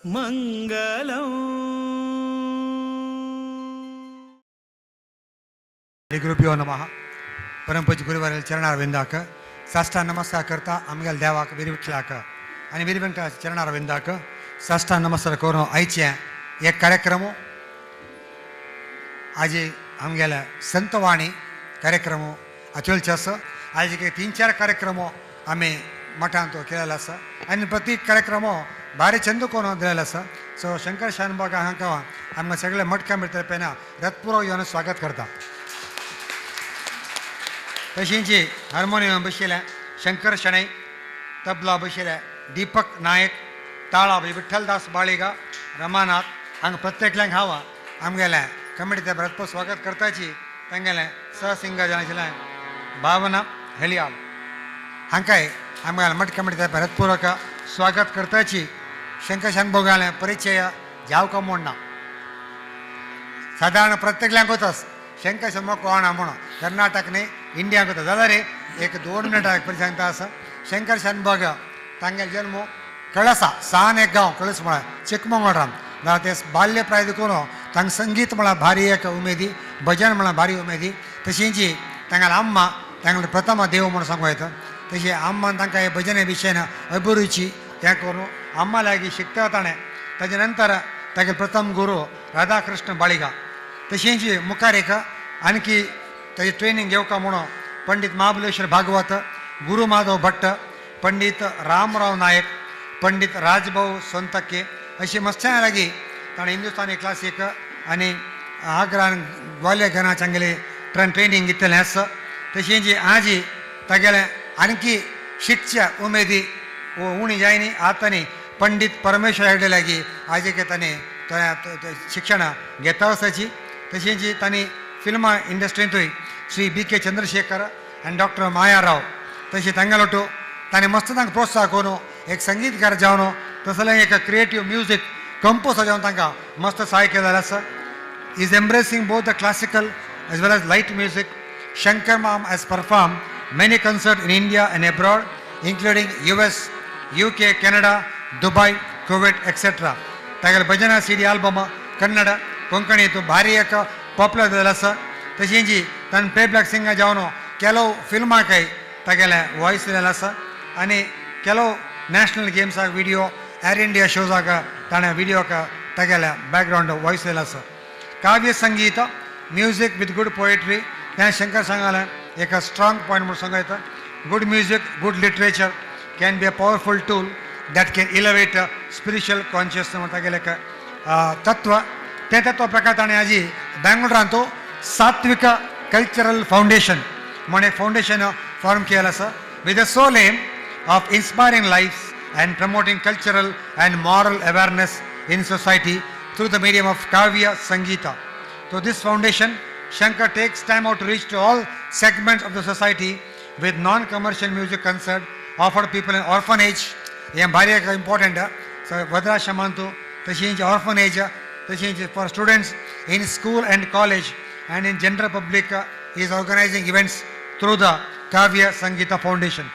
మంగళం. श्री गुरुभ्यो नमः. परमपूज्य गुरुवार चरणारविंदाक साष्टांग नमस्कार करता. आमगेल्या देवाक, वीरविठलाक आनी वीरवेंकटा चरणारविंदाक साष्टांग नमस्कार करून आयचे एक कार्यक्रम, आजी आमगेल्या संतवाणी कार्यक्रम आचोलचे आसा. आयज एक तीन चार कार्यक्रम आमी मठांत केलेलो आसा आनी प्रत्येक कार्यक्रम भारी चंद करून दिलेलो आसा. सो शंकर शानभाग हांकां आमकां सगळे मठ कमिटी तर्फेन हृत्पूर्वक येवन स्वागत करता. तशींच हार्मोनियम बशिल्ले शंकर शणै, तबला बशिल्ले दीपक नायक, ताळा विठ्ठलदास बाळिगा, रमानाथ, हांगा प्रत्येकल्यांक हांव आमगेलें कमिटी भरपूर स्वागत करताची. तांगेलें सहसिंगर जाण आशिल्लें भावना हेलियाल, हांकांय आमगेलें मठ कमिटी भरतपूर्वक स्वागत करताची. शंकर शानभोगालें परिचय जावका म्हूण ना, सादारण प्रत्येकल्यांक शंकर शानभोग कोण म्हणून, कर्नाटक न्ही, इंडियाक वता. जाल्यार एक 2 मिनटां एक परी सांगता आसा. शंकर शानभोग तांगेलो जल्म कळसा, सान एक गांव कळस म्हळ्यार चिकमंगळूरान. जाल्यार ते बाल्य प्राय देखून तांकां संगीत म्हळ्यार भारी एक उमेदी, भजन म्हळ्यार भारी उमेदी. तशींच तांगेले अम्मा तांगेले प्रथम देव म्हणून सांगू येता. तशें अम्मान तांकां हे भजने विशयान अभिरुची हें करून अम्मा लागीं शिकता ताणें. ताजे नंतर तागेले प्रथम गुरू राधाकृष्ण बाळिगा. तशेंच मुखार एक आणखी ताजी ट्रेनिंग घेवका म्हणून पंडित महाबलेश्वर भागवत, गुरु माधव भट्ट, पंडित रामराव नायक, पंडित राजभाऊ सोनतक्के अशी मस्त्या लागीं ताणें हिंदुस्तानी क्लासीक आनी आग्रा आनी ग्वालियर घराण्याचे हांगेले ट्रेनिंग घेतलेलें आसा. तशेंच आजी तागेलें आणखी शिकच्या उमेदी उणी जायनी आतांनी पंडित परमेश्वर हेगडे लागीं आजेक ताणें शिक्षण घेता आसाची. तशेंच तांणी फिल्मां इंडस्ट्रींतूय श्री बी के चंद्रशेखर आनी डॉक्टर माया राव तशें तांगेलोटू ताणें मस्त तांकां प्रोत्साहन करून एक संगीतकार जावन तसलें एक क्रिएटीव म्युजीक कंपोजर जावन तांकां मस्त सहाय केलेलें आसा. Is embracing both the classical as well as light music. Shankar Mam has performed many concerts in India and abroad, including US, UK, Canada, Dubai, Kuwait, etc. तागेले भजना सीडी आल्बम कन्नड, कोंकणी भारी एक पॉप्युलर जालेलो आसा. तशेंच ताणें प्लेबॅक सिंगर जावन ಕೆಲವು फिल्माकय तागेलें वॉयस दिलेलें आसा आनी ಕೆಲವು न्याशनल गेम्साक विडियो, एर इंडिया शोजाक ताणें विडियोक तागेलें बॅकग्रावंड वॉयस दिलेलो आसा. काव्य संगीत, म्युजीक विथ गुड पोएट्री, तें शंकर सांगालें एक स्ट्रांग पॉयंट म्हणून सांगू येता. Good music, good literature can be a powerful tool that can elevate spiritual consciousness म्हणटा तागेलें एक तत्व. तें तत्व प्रकार ताणें आजी बेंगळुरांत सात्विक कल्चरल फावंडेशन म्हण एक फावंडेशन फॉर्म केलें आसा, with the sole aim of inspiring lives and promoting cultural and moral awareness in society through the medium of Kavya Sangeeta. So this foundation, Shankar takes time out to reach to all segments of the society with non-commercial music concert offered people in orphanage. हें भारी एक important. So वृद्धाश्रमांतू, तशेंच orphanage, तशेंच for students in school and college and in general public is organizing events through the Kavya Sangeeta Foundation.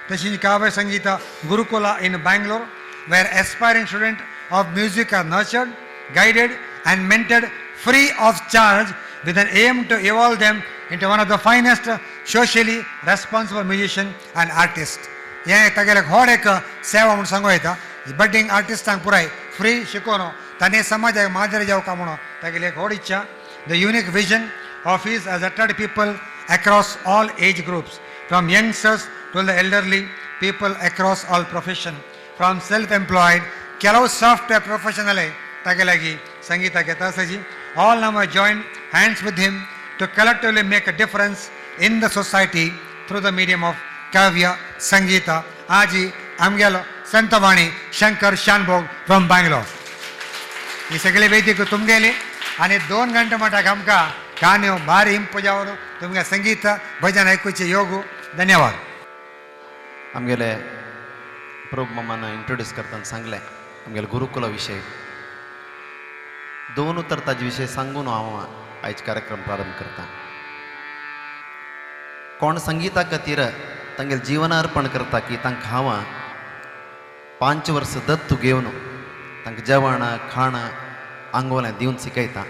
तशीच Kavya Sangeeta Gurukula in Bangalore, where aspiring student of music are nurtured, guided and mentored free of charge with an aim to evolve them into one of the finest socially responsible musician and artist. हें तागेलें व्हड एक सेवा म्हूण सांगू येता. बड्डींग आर्टिस्टांक पुराय free शिकोवन तांणी समाजाक माजर जावका म्हणून तागेली एक व्हड इच्छा. The unique vision of his has attracted people across all age groups, from youngsters to the elderly people, across all profession, from self-employed, ಕೆಲವು ಸಾಫ್ಟ್ವೇರ್ ಪ್ರೊಫೆಷನಲ್ ತಾಗೆಲಾಗಿ ಸಂಗೀತ घेता आसाची. All now join hands with him to collectively make a difference in the society through the medium of Kavya Sangeeta. आजी आमगेलो संतवाणी Shankar Shanbhag from Bangalore. ही सगळी वेदिक तुमगेली आनी 2 घंटे म्हणटा आमकां कान्यो भारी इंपू जावन तुमगे संगीत भजन आयकुचे योग. धन्यवाद. आमगेले प्रभू मामान इंट्रोड्यूस करतना सांगलें आमगेले गुरुकुला विशय. दोन उतर ताजे विशय सांगून हांव आयज कार्यक्रम प्रारंभ करता. कोण संगीता खातीर तांगेले जीवन अर्पण करता की तांकां हांव 5 वर्स दत्तू घेवन तांकां तांकां जेवण खाण आंगवलें दिवन शिकयता.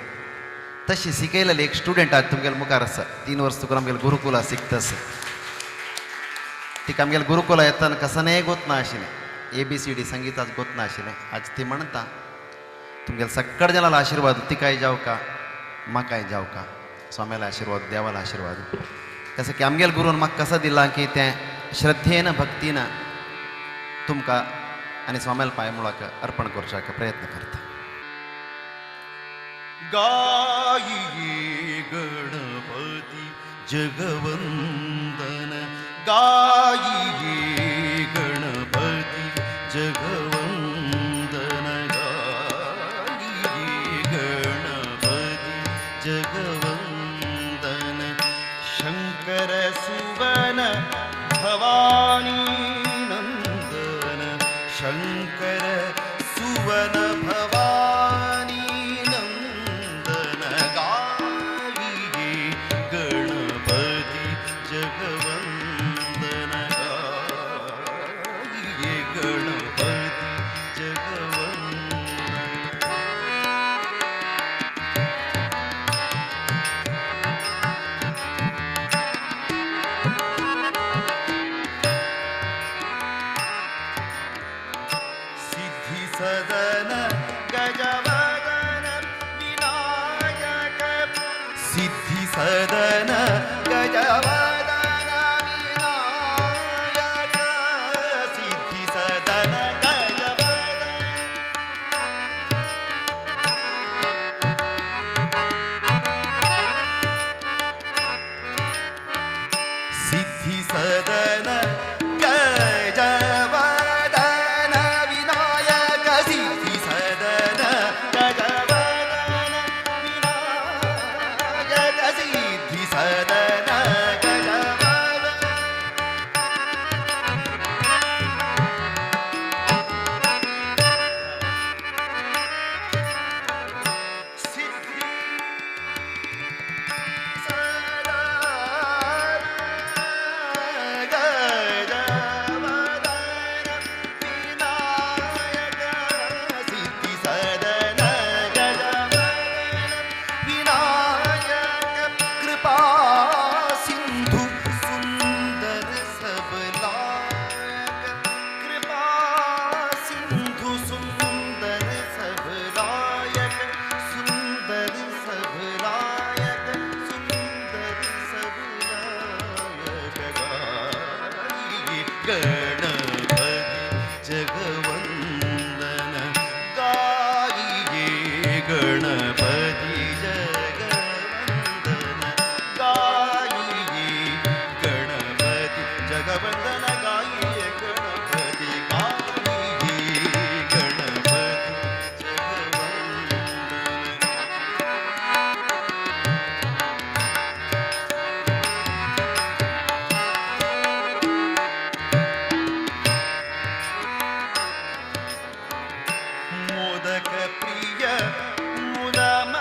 तशी शिकयलेली एक स्टुडंट आज तुमगेले मुखार आसा. 3 वर्स तुका आमगेले गुरुकुला शिकता आसा. तिका आमगेले गुरुकुला येतना कसनेय गोत ना आशिल्लें, ABCD संगीताच गोत ना आशिल्लें. आज ती म्हणटा तुमगेले सगळे जणांलो आशिर्वाद तिकाय जावका, म्हाकाय जावका. स्वाम्याला आशिर्वाद, देवाला आशिर्वाद. कसं की आमगेले गुरून म्हाका कसं दिलां की तें श्रद्धेन भक्तीन तुमकां आनी स्वाम्याला पांय मुळाक अर्पण करच्याक प्रयत्न करता. गायिये गणपती जगवंदन, गायिये गणपती जगवंदन, गायिये गणपती जगवंदन. शंकर सुवन भवानी नंदन, शंकर सुवन भवानी नंदन, गायिये गणपती जगवंदन, गायिये गणपती जगवंदन. सिद्धि सदन गजवदन विनायक, सिद्धि सदन गजवदन विनायक, सिद्धि सदन गजवदन. सिद्धि सदन गजवदन विनायक, सिद्धि सदन गजवदन विनायक, सिद्धि सदन गजवदन. सिद्धि सदन गजवदन विनायक, सिद्धि सदन गजवदन विनायक, कृपा सिंधु सुंदर सबलायक, कृपा सिंधु सुंदर सबलायक, सुंदर सबलायक, सुंदर सबलायक. गायिये गणपती जगवंदन, गायिये गणपती जगवंदन, गायिये गणपती जगवंदन, गायिये गणपती, गायिये गणपती जगवंदन. मोदक प्रिय मुदम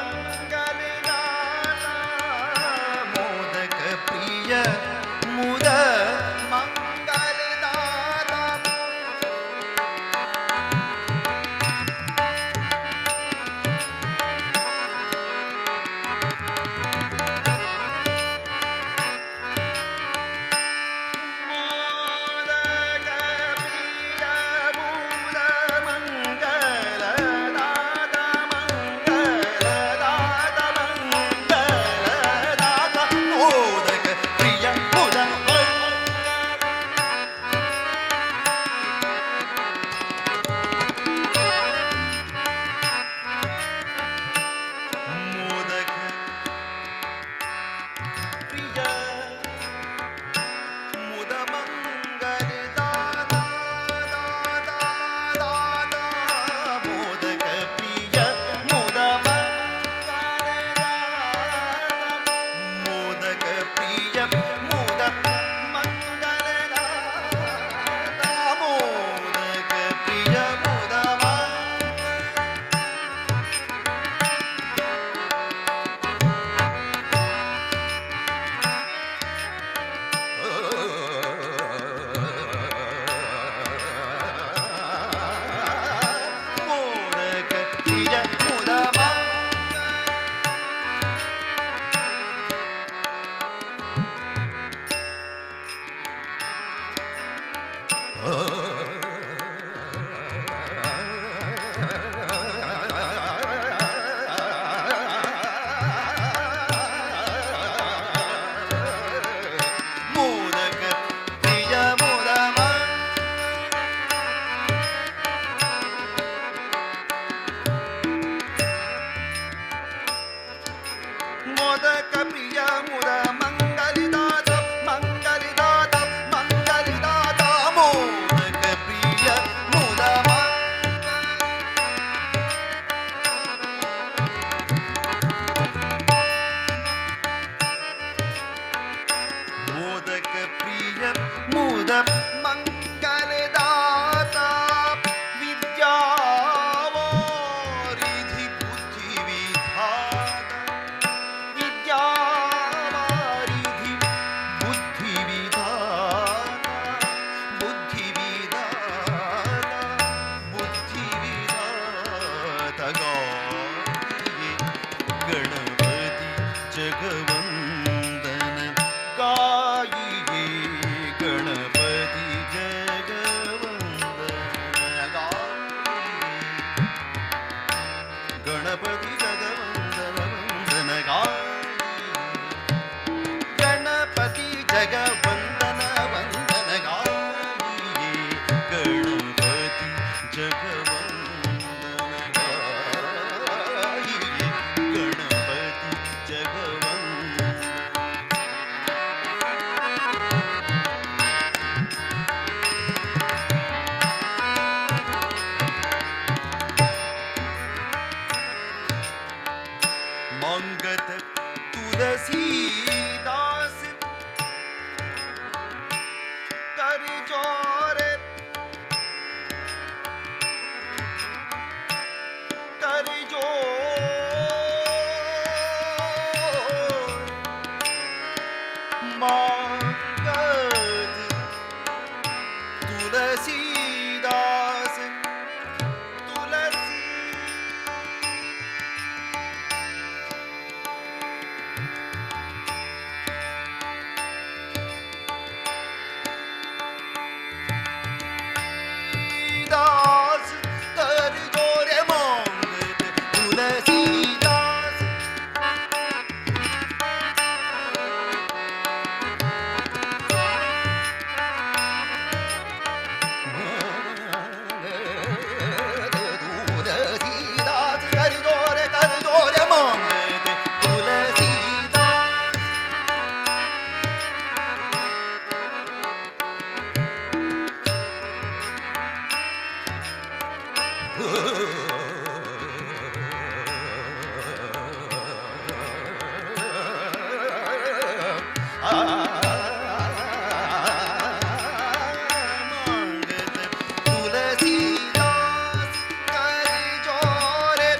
तुलसीदास कर जोरे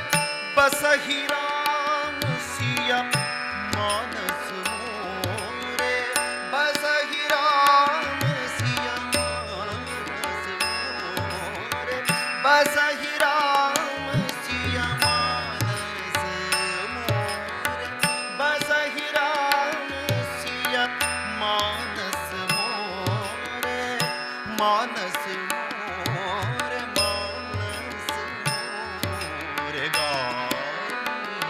बसहि राम सिया मानस मोरे बसहि राम सिया मानस मोरे बसहि राम सिया मानस मोरे बसहि राम सिया मानस मोरे मानस मोरे मानस मोरे गाई।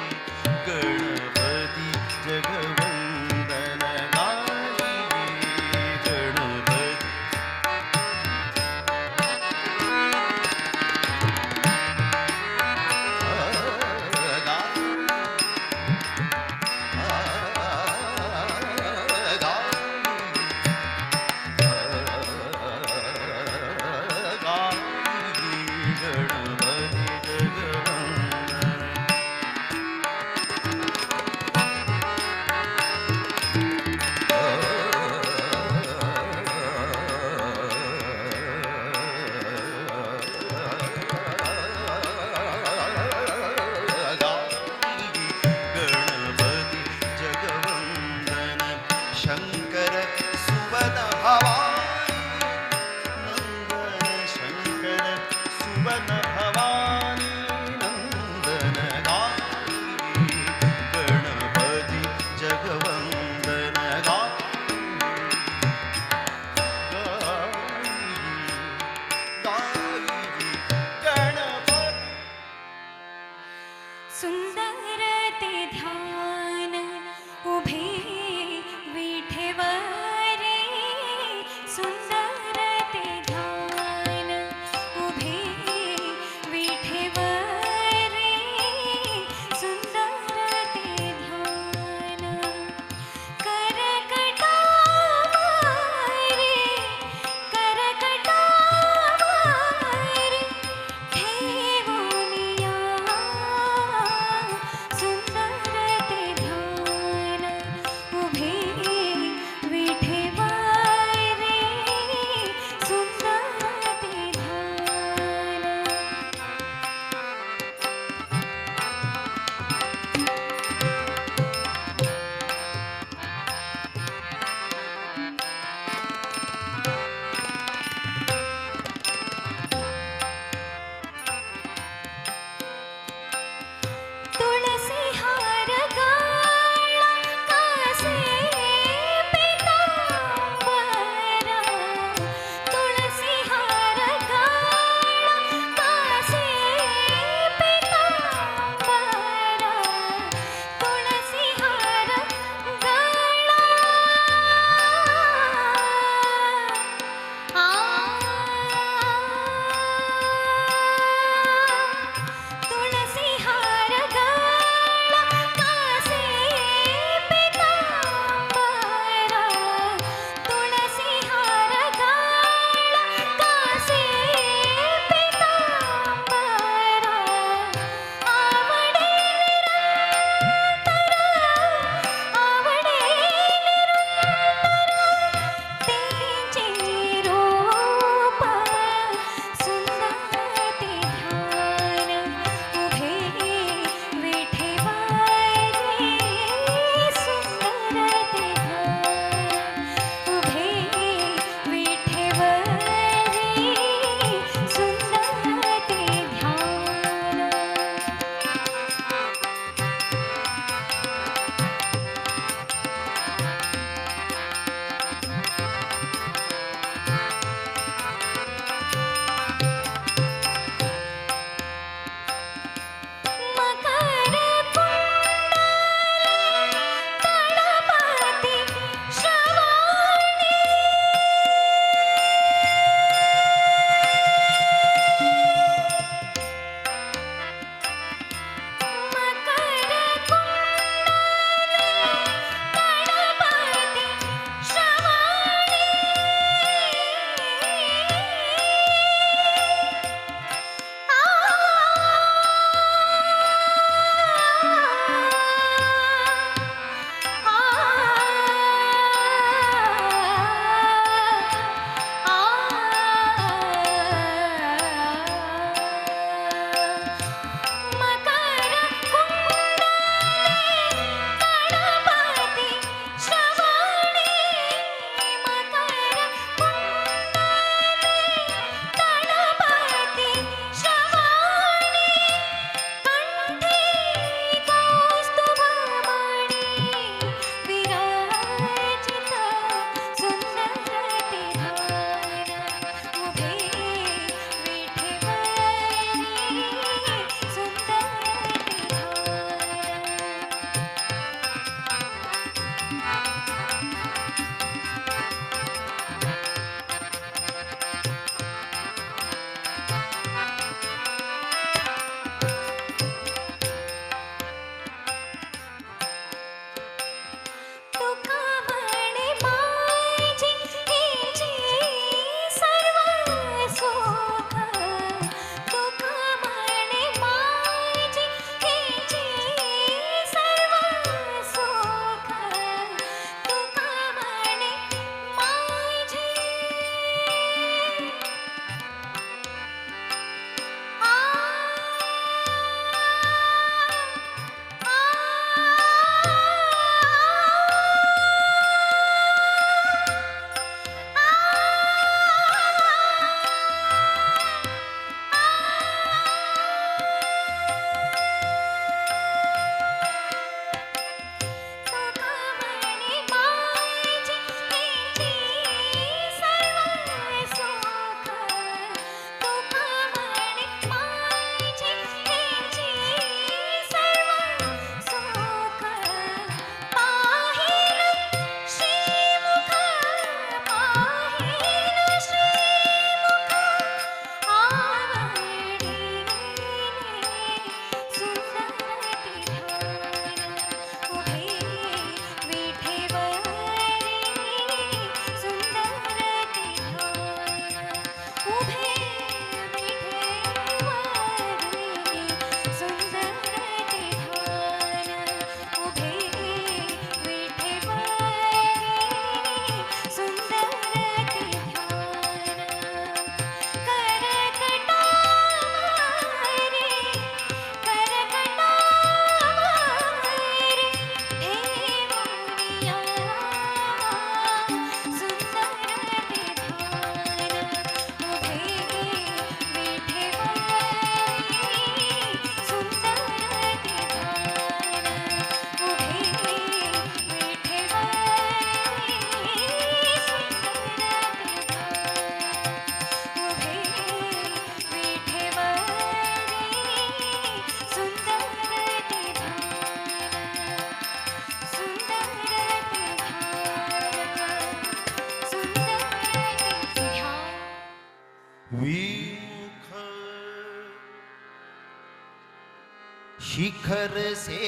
शिखर से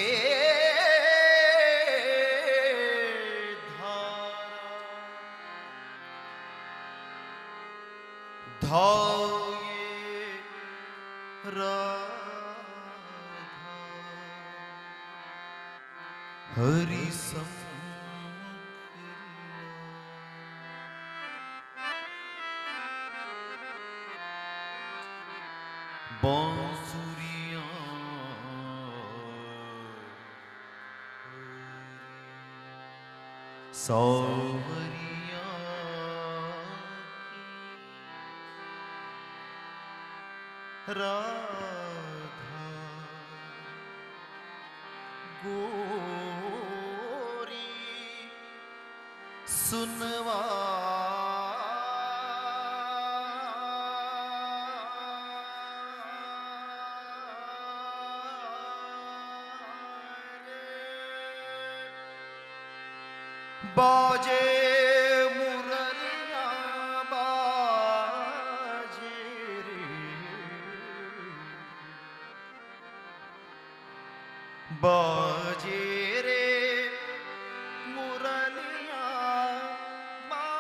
धारा धाये राधा हरि बांसुरिया सावरिया राधा गोरी सुनवा बाजे मुरलिया बाजे रे बाजे रे मुरलिया बाजे।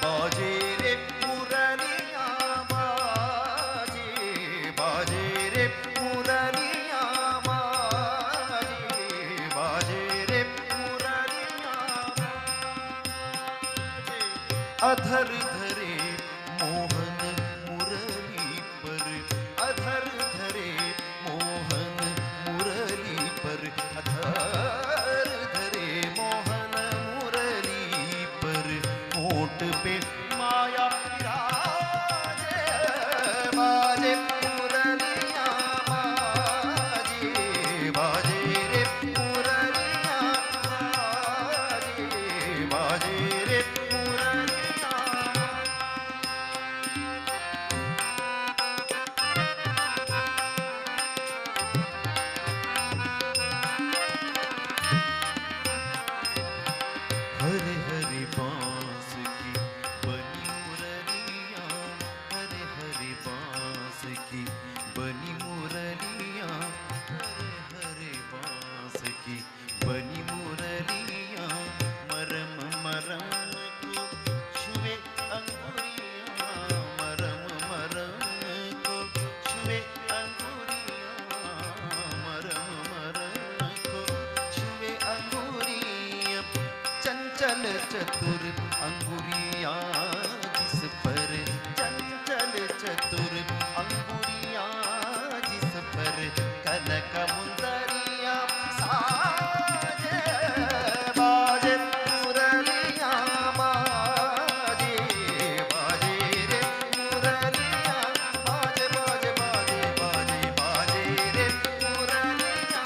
बाजे रे मुरलिया बाजे, बाजे रे मुरलिया बाजे, बाजे रे मुरलिया बाजे। अधर धरे मोहन मुरली पर, अधर धरे मोहन मुरली पर, अधर धरे मोहन मुरली पर, होठ पे माया विराजे। बाजे मुरलिया बाजे, बाजे रे मुरलिया बाजे, बाजे रे मुरलिया। हरे हरे बांस की बनी मुरलिया, हरे हरे बांस की बनी मुरलिया, हरे हरे बांस की बनी मुरलिया। मरम मरम को छुए अंगुरिया, मरम मरम को छुए अंगुरिया, मरम मरम को छुए अंगुरिया। चंचल चतुर अंगुरिया जिस पर, चंचल चतुर अंगुरिया जिस पर, कनक मुंदरिया साजे। बाजे मुरलिया बाजे, बाजे रे मुरलिया बाजे, बाजे बाजे बाजे बाजे रे मुरलिया।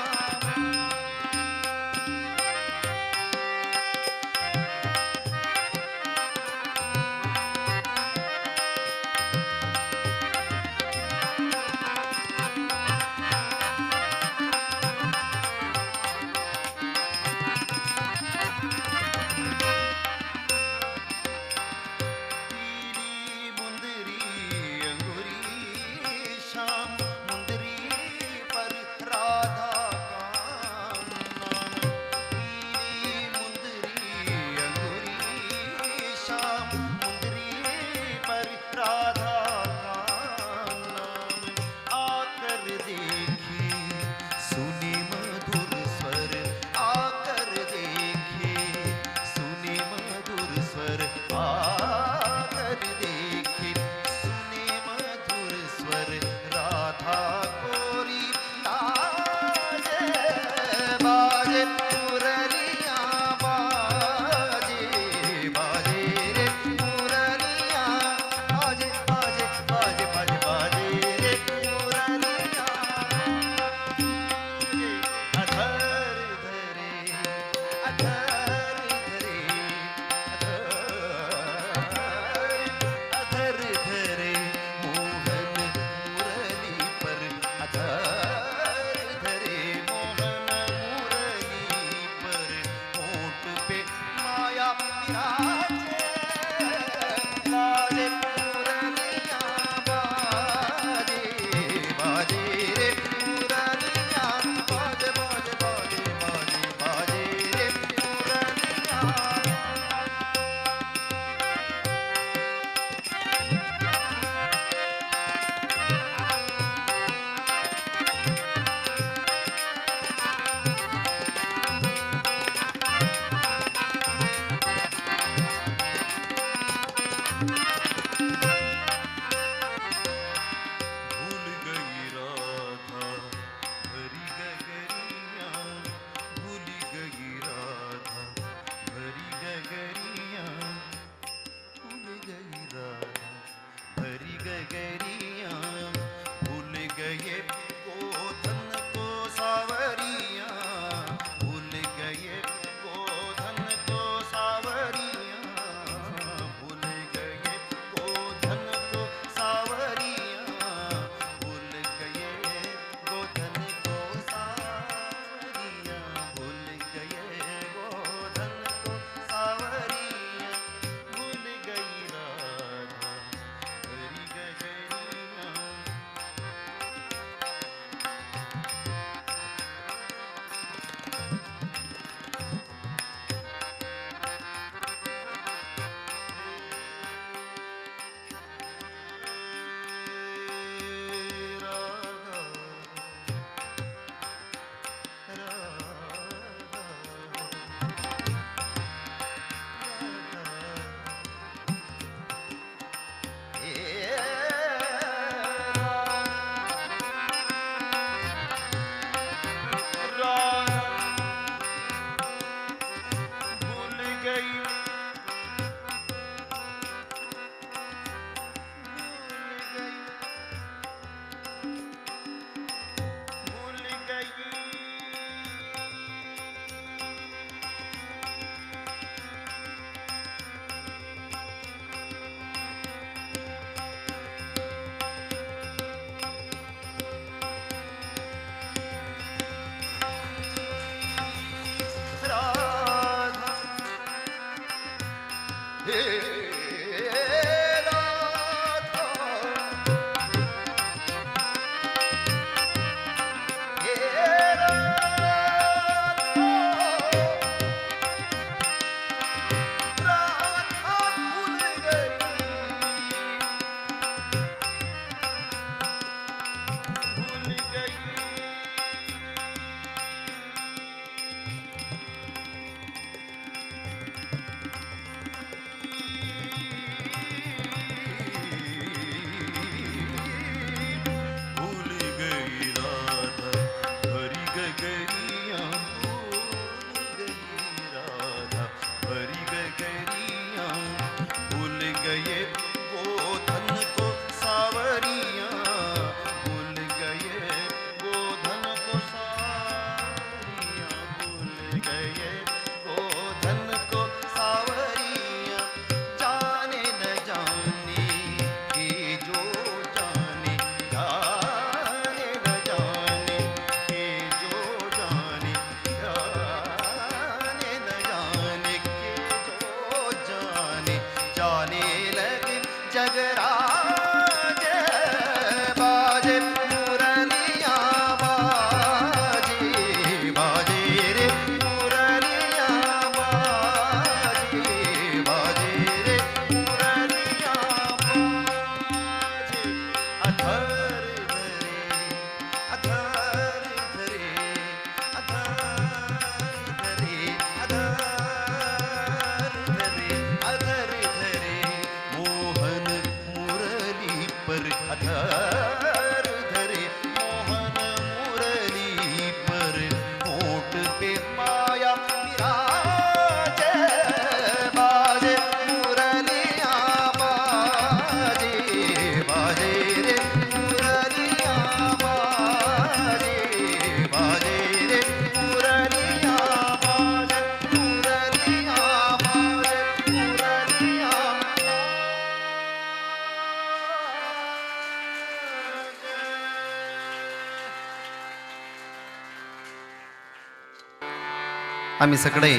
आमी सगळे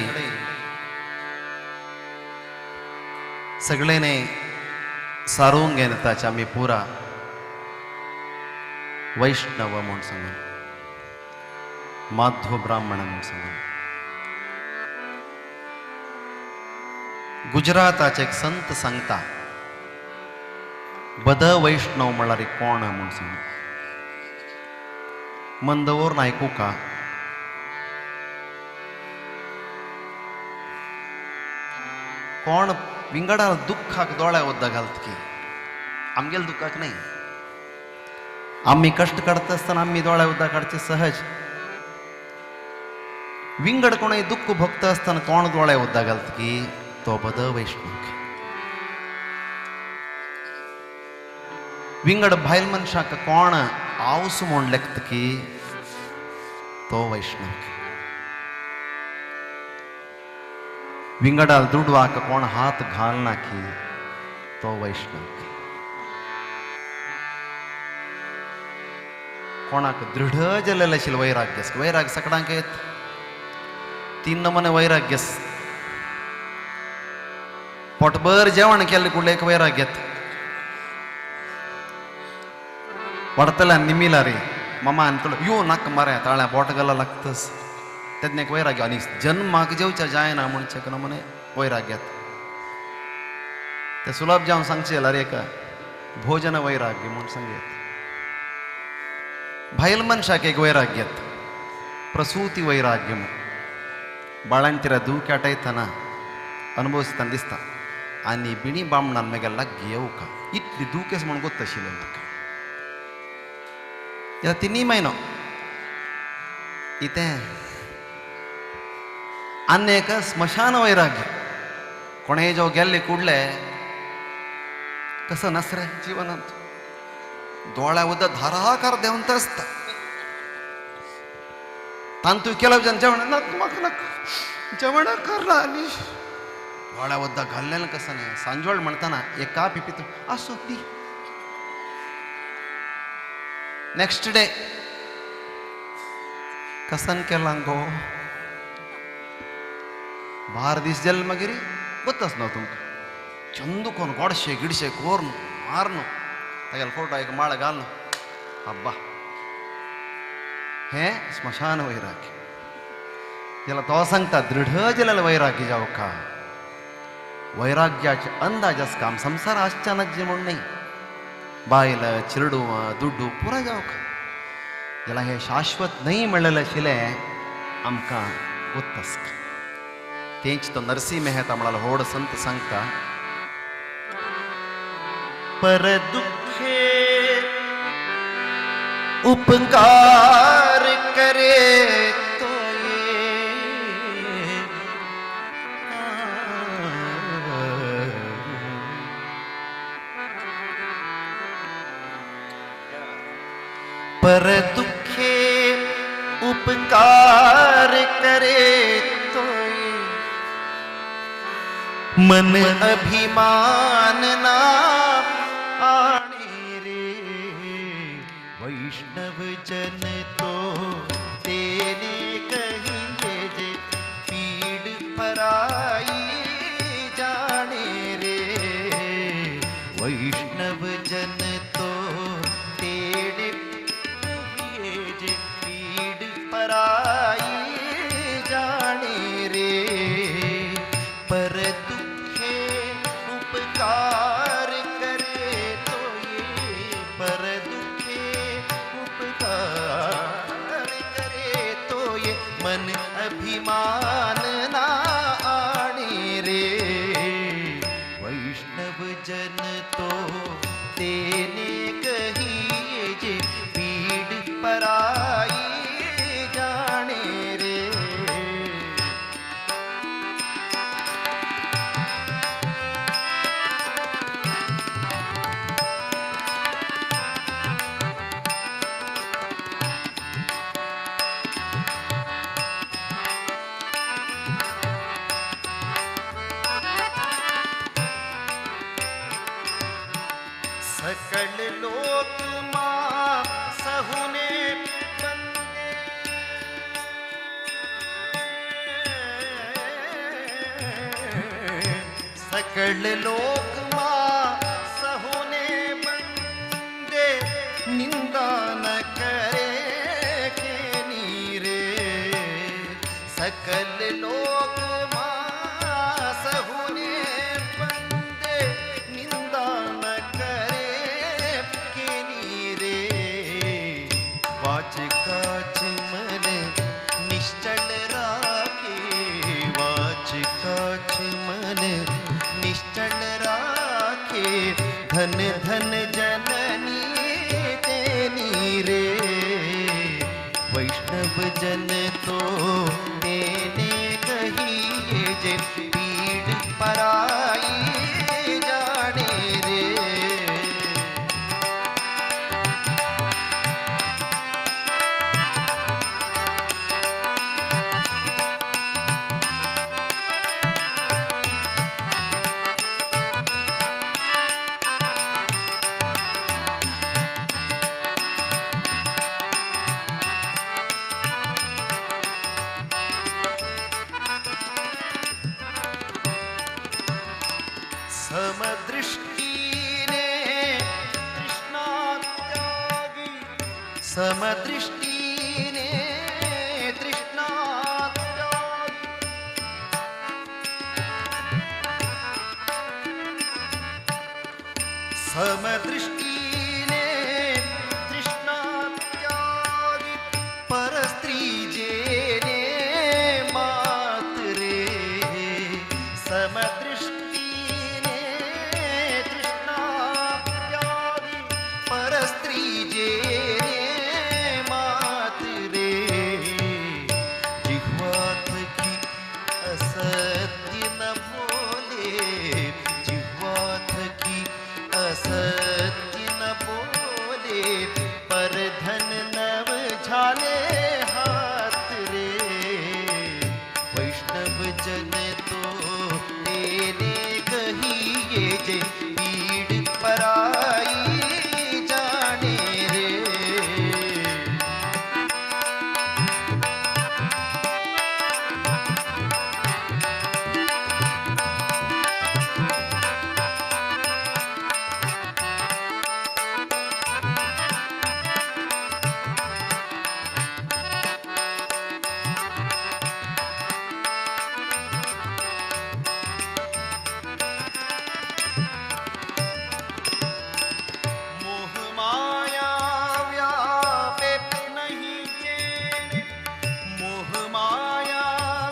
सगळेने सारोवन घेताचे आमी पुरा वैष्णव म्हूण सांगून, माध्व ब्राह्मण म्हूण सांगून. गुजराताचे एक संत सांगता, बद वैष्णव म्हळ्यार कोण म्हूण सांगून. मंदवर आयकूका कोण विंगडा दुःखाक दोळ्या उदक घालत की आमगेल दुःखाक नाही. आम्ही कष्ट काडता आसतना आम्ही दोळ्या उदक काडचे सहज. विंगड कोणय दुःख भोगता आसतना कोण दोळ्या उदक घालत की तो बद वैष्णव. विंगड भायल मनशाक कोण आवस म्हूण लेखता की तो वैष्णव. विंगडाल दुडवाक कोण हात घालना की तो वैष्णव. कोणाक दृढ जाल्लें आशिल्लें वैराग्य, वैराग्य सगळ्यांक येत तीन नमुने वैराग्य. पोटभर जेवण केल्लें कुडलें एक वैराग्यत वाडतल्या निमिला रे मामा आनी तुला यो नाका मरे ताळ्या बोट घाला लागतस तेन्ना एक वैराग्य. आनी जन्माक जेवच्या जायना म्हणचे एक नमुने वैराग्यात ते सुलभ जावन सांगचे जाल्यार एक भोजन वैराग्य म्हूण सांगयत. भायल मनशाक एक वैराग्यत प्रसूती वैराग्य म्हूण. बाळांतिरा दूख आटयतना अनुभवसतना दिसता आनी बिणी बामणान मागीर लागीं येवका इतली दुखेस म्हूण गोत आशिल्लें म्हाका. ह्या तिनूय म्हयनो इतें आनी एक स्मशान वैराग्य. कोणेय जो गेल्ले कुडले कसो नासरे जिवनांत दोळ्या उदक धाराकार देंवता आसता. तांतू केला जेवण नाक म्हाका नाक जेवण करना आनी दोळ्या उदक घाल्लें कसं न्ही. सांजवेळ म्हणतना एक कापी पितो आसो ती. नेक्स्ट डे कसन केलां गो बार दीस जाले मागीर गोत्ताच ना तुमकां चंद कोन गोडशे गिडशे कोर्न मारन तागेलो फोटो एक माळ घालून अब्बा. हें स्मशान वैराग्य. जाल्यार तो सांगता दृढ जाल्यार वैराग्य जावका. वैराग्याचे अंदाज आसता आम संवसार आसच्यानच जे म्हूण न्ही, बायल चिरडू दुड्डू पुरा जावका. जाल्यार हें शाश्वत न्हय म्हणलेलें आशिल्लें आमकां गोत्त आसता. तेंच तो नरसिंह मेहता म्हळ्यार व्हड संत सांगता, पर दुखे उपकार करे तो ये पर दुखे उपकार करे तो ये मन अभिमान ना आणे रे. वैष्णव जन तो तेने कहिए जे पीड़ पराई जाने रे. वैष्णव जन तो तेने कहिए जे पीड़ पराई जाने रे. पर दुखे उपकार करे तो ये पर दुखे उपकार करे तो ये मन अभिमान ना आणे रे. वैष्णव जन तो तेने कहिए जे पीड़ पराई जाने रे. सकल लोक मा सहुने बंदे निंदा न करे के नीरे। सकल लोक मा सहुने बंदे निंदा न करे के नीरे। वाच काच मन निश्चल राखे, वाच काच मन निश्चल राखे, धन धन जननी तेनी रे। वैष्णव जन तो तेने कहिए जे पीड़ पराई जाने रे। समदृष्टीने तृष्णा त्यागी, समदृष्टीने तृष्णा त्यागी, समदृष्टीने तृष्णा त्यागी, परस्त्री जेने मात रे। समदृष्टीने तृष्णा त्यागी, परस्त्री जेने मात रे। जिह्वा थकी असत्य न बोले, जिह्वा थकी असत्य न बोले, पर धन नव झाले हाथ रे। वैष्णव जन तो तेने कहिए जे पीड़ पराई जाने रे। मोह माया व्यापे नहीं जेने, मोह माया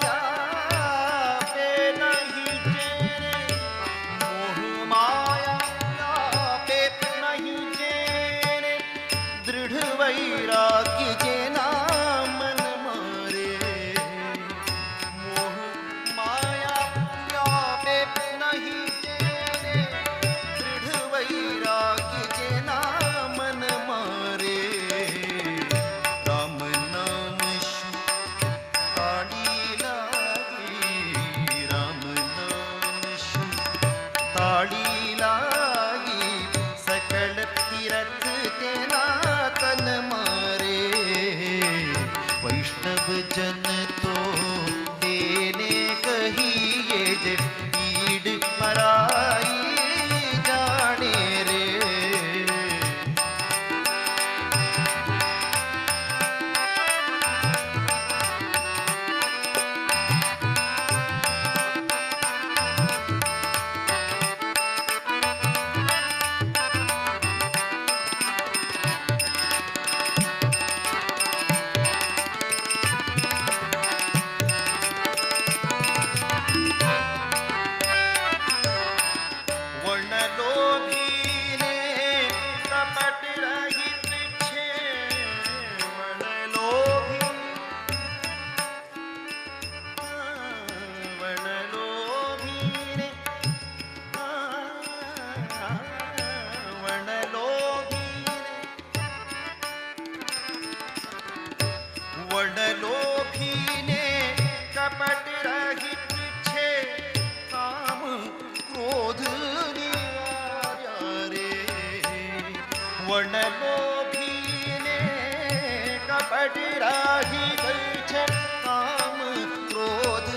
व्यापे नहीं जेने, मोह माया व्यापे नहीं जेने, दृढ़ वैराग्य जेना मन मारे। मोह माया व्यापे नहीं जेने, दृढ़ वैराग्य जेना मन मारे। राम नाम शु ताड़ी लागी, राम नाम शु ताड़ी लागी, सकल तीरथ तेना तन मारे। वैष्णव जन तो तेने कहिए जे पीड़ पराई जाने रे। वणलोभीने कपट रहित छे, वणलोभी वणलोभीने वणलोभीने वणलोभीने कपट रहित छे, काम क्रोध निवार्या रे। वणलोभीने कपट रहित छे, काम क्रोध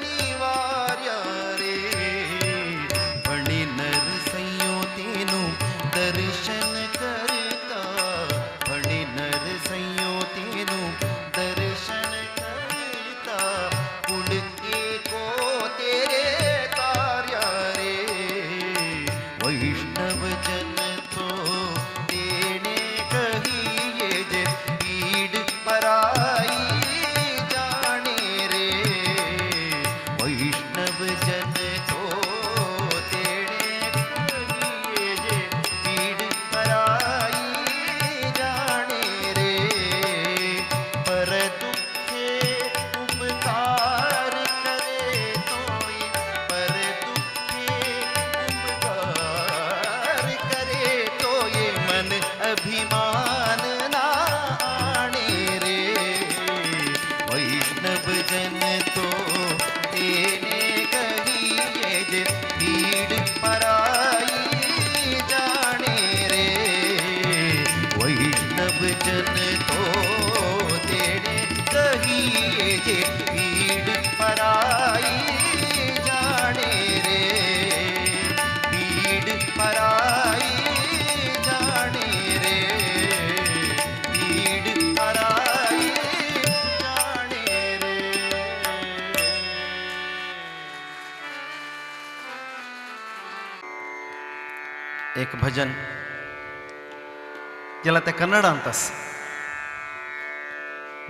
निवार्या रे। एक भजन ज्याला ते कन्नडांत आसा.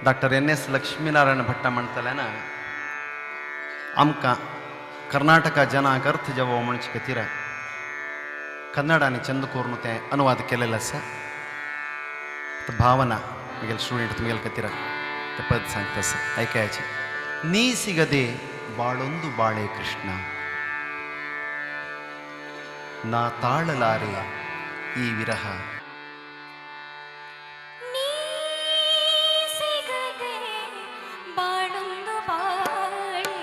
Doctor N S Lakshminarayana Bhatta म्हणटले ना, आमकां कर्नाटका जनांक अर्थ जावो म्हणचे खातीर कन्नड आनी चंद करून तें अनुवाद केलेलें आसा. भावना म्हगेले स्टुडंट तुमगेले खातीर तें पद सांगता आसा, आयकयाचें. ನೀ ಸಿಗದೆ ಬಾಳೊಂದು ಬಾಳೆ ಕೃಷ್ಣ, ನಾ ತಾಳಲಾರೆ ಈ ವಿರಹ. ನೀ ಸಿಗದೆ ಬಾಳೊಂದು ಬಾಳೆ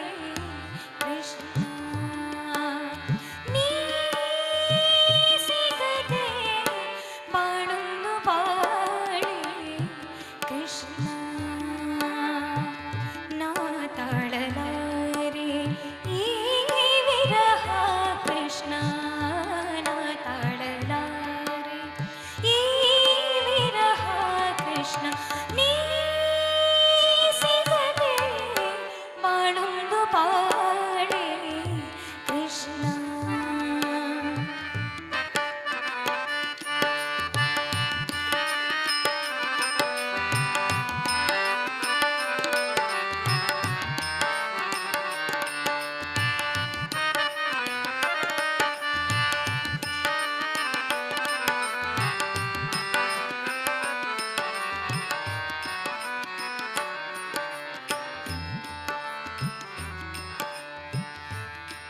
ಕೃಷ್ಣ, ನೀ ಸಿಗದೆ ಬಾಳೊಂದು ಬಾಳೆ ಕೃಷ್ಣ, ನಾ ತಾಳಲಾರೆ ಈ ವಿರಹ ಕೃಷ್ಣ, ನಾ ತಾಳಲಾರೆ ಈ ವಿರಹ ಕೃಷ್ಣ, ನೀ ಸಿಗದೆ ಬಾಳೊಂದು ಬಾಳೆ ಕೃಷ್ಣ.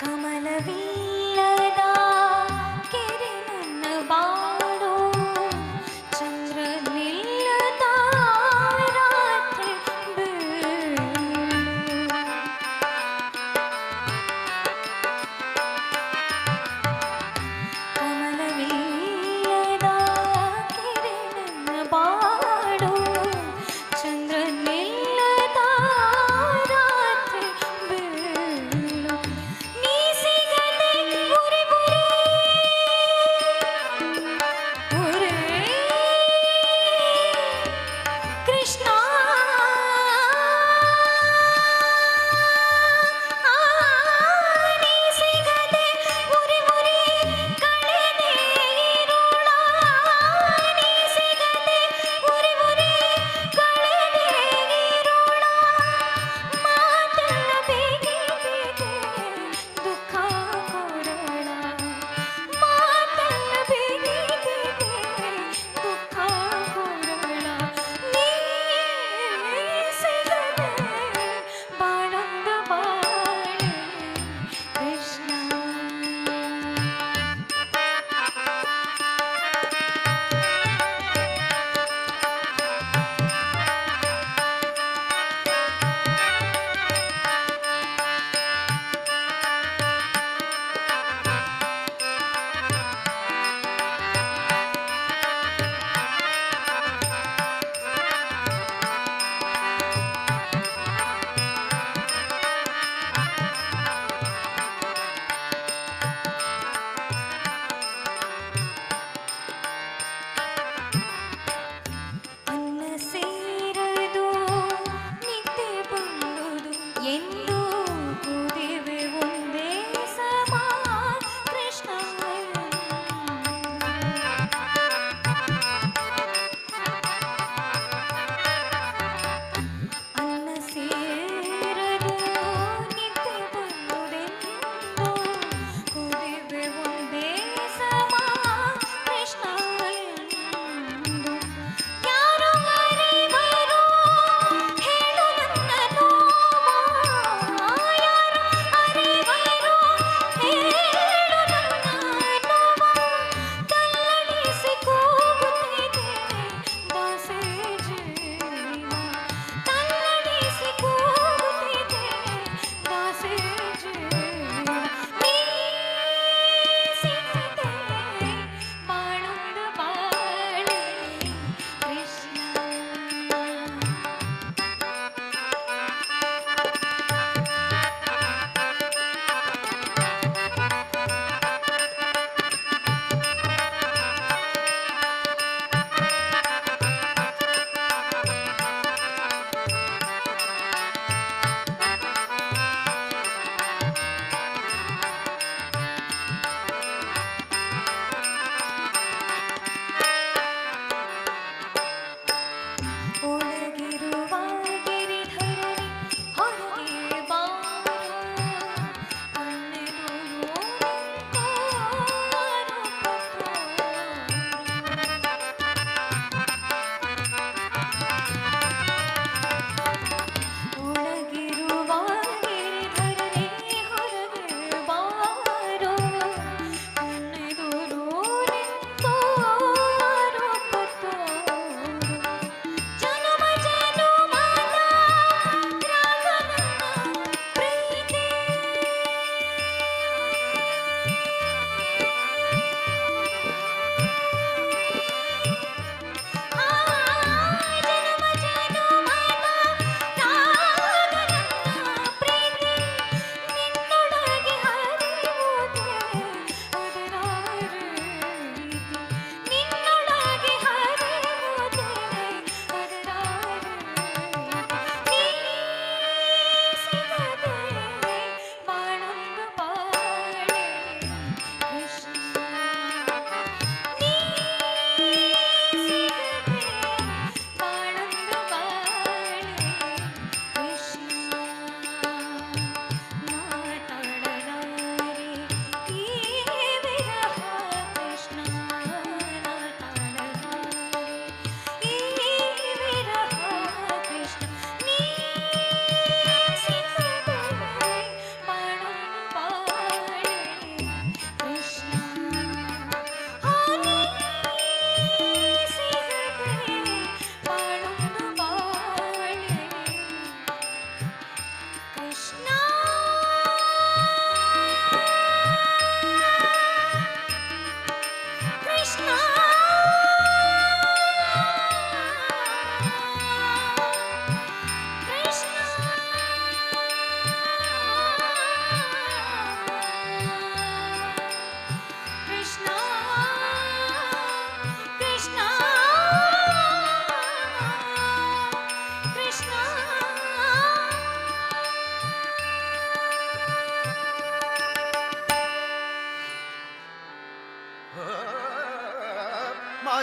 ಕಮಲವಿಲ್ಲದ ಕೆರೆ ನನ್ನ ಬಾಳು, ಚಂದ್ರನಿಲ್ಲದ ರಾತ್ರಿ ಬೀಳು. ಕಮಲವಿಲ್ಲದ ಕೆರೆ ನನ್ನ ಬಾಳು, ಚಂದ್ರನಿಲ್ಲದ ರಾತ್ರಿ ಬೀಳು. ನೀ ಸಿಗದೆ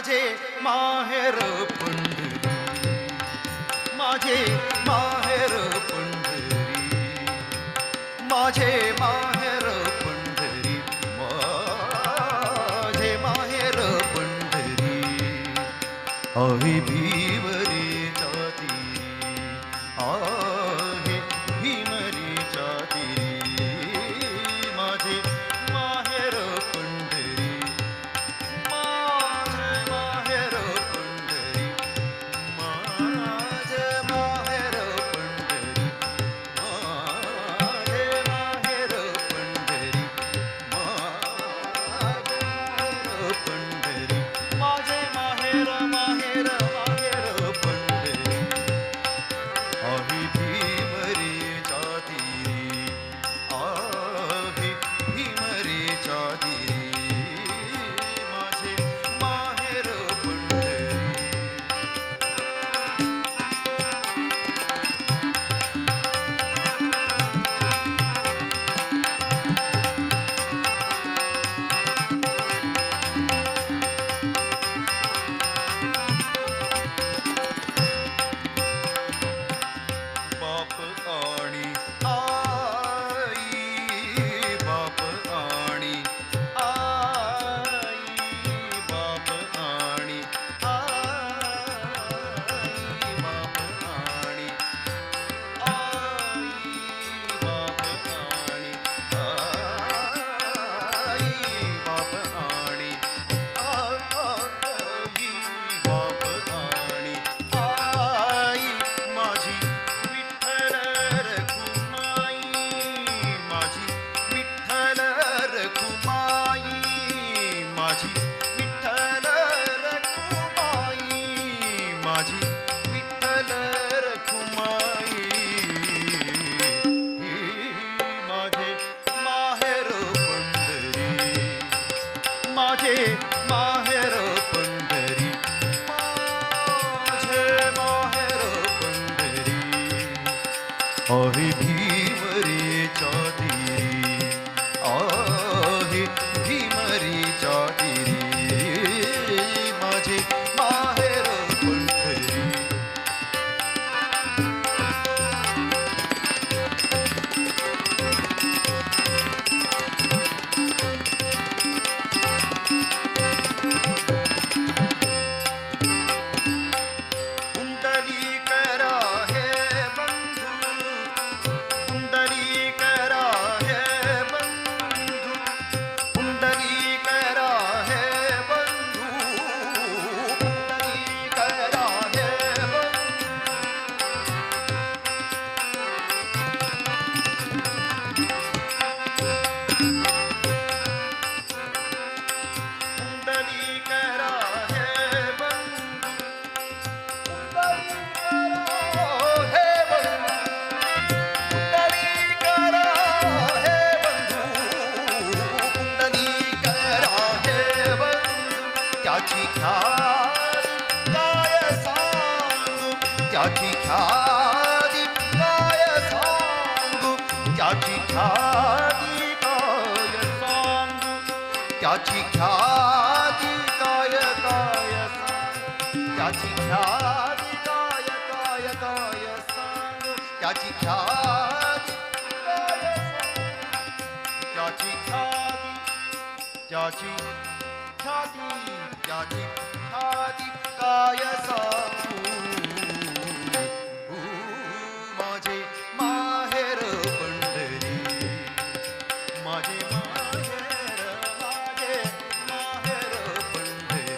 माझे माहेर पंढरी, माझे माहेर पंढरी, माझे माहेर पंढरी, माझे माहेर पंढरी. आहे भीमरेच्या तीरी, आहे भीमरेच्या तीरी, माझे माहेर पंढरी, माझे माहेर पंढरी, माझे माहेर पंढरी, माझे माहेर पंढरी, माझे माहेर पंढरी, माझे माहेर माहेर माहेर पंढरी. आहे भीमरेच्या तीरी, आहे भीमरेच्या तीरी, माझे माहेर पंढरी. बाप आणि आई, बाप आणि आई, बाप आणि आई, बाप आणि आई, बाप आणि आई, बाप आणि आई, बाप आणि आई, माझी विठ्ठल रखुमाई, माझी विठ्ठल रखुमाई, माझी विठ्ठल रखुमाई, माझी विठ्ठल रखुमाई. माझे माहेर पंढरी, माझे माहेर पंढरी, माझे माहेर पंढरी. आहे भीमरेच्या तीरी, आहे भीमरेच्या तीरी, माझे माहेर पंढरी. कुंडलीकरा हे बंधू, कुंडलीकरा हे बंधू, कुंडलीकरा हे बंधू, कुंडलीकरा हे बंधू. कुंडलीकरा हे बंधू, कुंडलीकरा हे बंधू, कुंडलीकरा हे बंधू, कुंडलीकरा हे बंधू. त्याची ख्याती काय सांगू, त्याची ख्याती काय सांगू, त्याची ख्याती काय सांगू, त्याची ख्याती काय काय सांगू, त्याची ख्याती काय काय काय सांगू, त्याची ख्याती काय सांगू, त्याची ख्याती, त्याची ख्याती, त्याची ख्याती काय सांगू. माझे माहेर पंढरी, माझे माहेर, माझे माहेर पंढरी.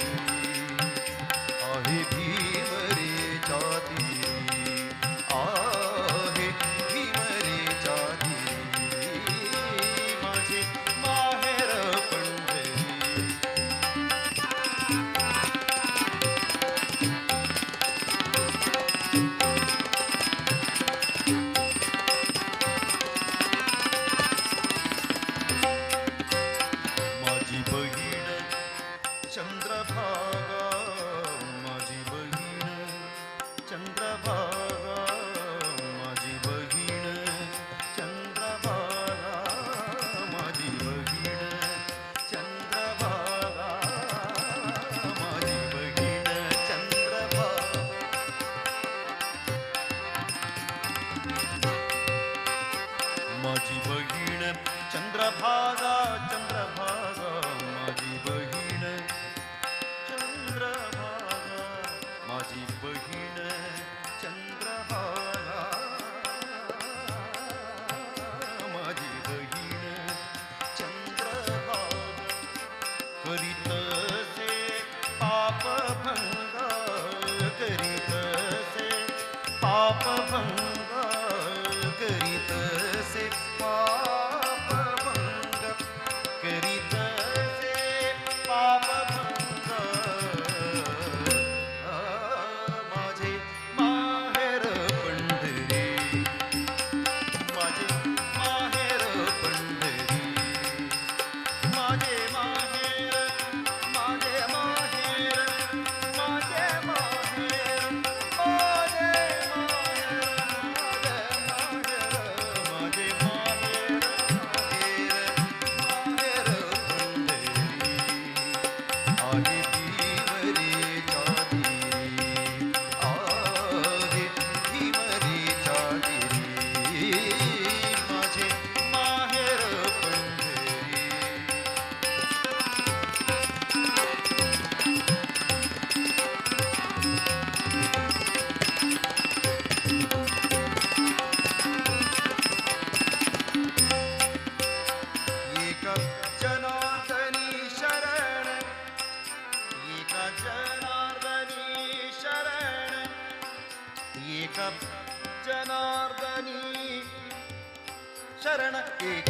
आहे भीमरेच्या तीरी, आहे भीमरेच्या तीरी, माझे माहेर पंढरी. माझी बहीण चंद्रभागा चंद्रभागा माझी बहीण चंद्रभागा माझी बहीण चंद्रभागा माझी बहीण चंद्रभागा करीतसे पापभंग करीतसे पापभंग करीतसे पापभंग करीतसे पापभंग माझे माहेर पंढरी माझे माहेर पंढरी माझे माहेर माझे माहेर माझे माहेर माझे माहेर माझे माहेर माहेर पंढरी आहे भीमरे चादिरी आहे भीमरे चादिरी माझे माहेर पंढरी. एक जनार्दनी शरण एक जनार्दनी शरण एक जनार्दनी शरण एक